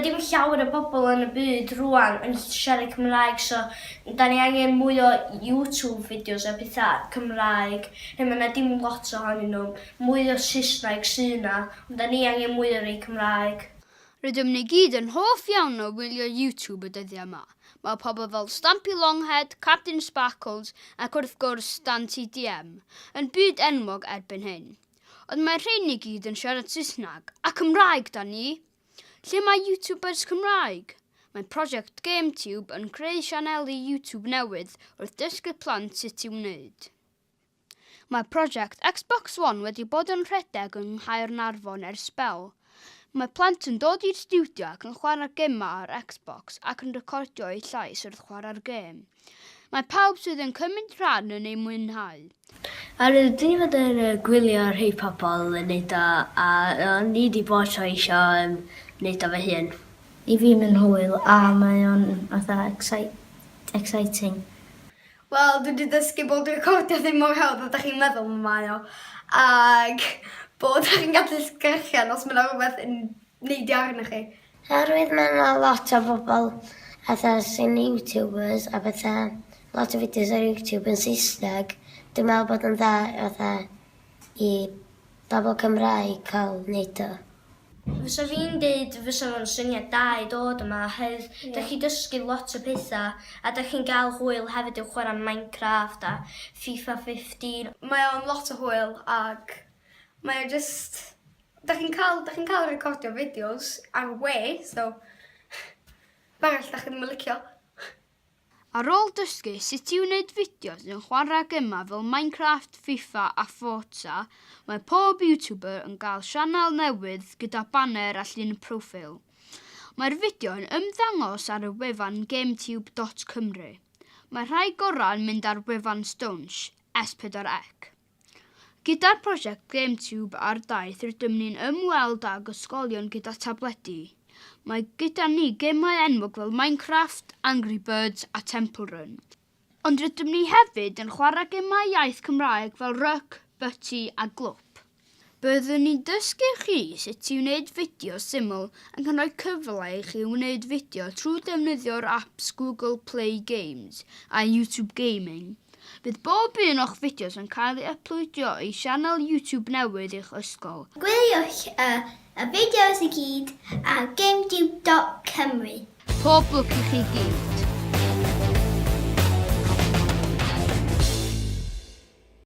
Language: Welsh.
'na dim llawer o bobl yn y byd rŵan yn siarad Cymraeg so 'da ni angen mwy o YouTube videos a petha Cymraeg. He ma' 'na dim lot ohonyn nhw. Mwy o Saesneg sy 'na ond 'da ni angen mwy o rei Cymraeg. Rydym ni gyd yn hoff iawn o wylio YouTube y dyddiau yma. Mae pobl fel Stampy Longhead, Captain Sparkles ac wrth gwrs Dan TDM yn byd enwog erbyn hyn. Ond mae'r rhein i gyd yn siarad Saesneg, a Cymraeg da ni! Lle mae YouTubers Cymraeg? Mae prosiect GameTube yn creu sianeli YouTube newydd wrth dysgu plant sut i'w wneud. Mae prosiect Xbox One wedi bod yn rhedeg yng Nghaernarfon ers sbel. Mae plant yn dod i'r stiwdio ac yn chwarae gemau ar Xbox ac yn recordio eu llais wrth chwarae'r gêm. Mae pawb sydd yn cymryd rhan yn ei mwynhau. A dwi 'di bod yn yy gwylio rhei pobol yn neud o a o'n i 'di bod tro isio yym neud o fy hun. I fi mae'n hwyl a mae o'n fatha excite- exciting. Wel, dwi 'di dysgu bod recordio ddim mor hawdd a 'dach chi'n meddwl mae o ag bod 'dach chi'n gallu sgrechian os ma' 'na rwbeth yn neidio arnoch chi. Oherwydd ma' 'na lot o bobol fatha sy'n YouTubers a petha lot o fideos ar YouTube yn Saesneg dwi'n meddwl bod o'n dda fatha i bobol Cymraeg ca'l neud o. Fysa fi'n deud fysa fo'n syniad da i dod yma oherwydd yeah. dych chi dysgu lot o pethau a dych chi'n gael hwyl hefyd i'w chwarae Minecraft a FIFA 15. Mae o'n lot o hwyl ac mae o just... Dych chi'n cael, dych chi'n cael recordio fideos ar we, so... Be arall dych chi ddim yn licio? Ar ôl dysgu sut i wneud fideos yn chwarae gemau fel Minecraft, FIFA a Forza, mae pob YouTuber yn cael sianel newydd gyda baner a llun proffil. Mae'r fideo yn ymddangos ar y wefan gametube.cymru. Mae'r rhai gorau yn mynd ar wefan Stonch, S4C. Gyda'r prosiect GameTube ar daith rydym ni'n ymweld ag ysgolion gyda tabledi. Mae gyda ni gemau enwog fel Minecraft, Angry Birds a Temple Run. Ond rydym ni hefyd yn chwarae gemau iaith Cymraeg fel Ryc, Byty a Glwp. Byddwn ni'n dysgu chi sut i wneud fideo syml ac yn rhoi cyfle i chi wneud fideo trwy ddefnyddio'r apps Google Play Games a YouTube Gaming. Bydd bob un o'ch fideos yn cael ei yplwydio i sianel YouTube newydd eich ysgol. Gwyliwch y y fideos i gyd ar gametube.cymru. Pob lwc i chi gyd!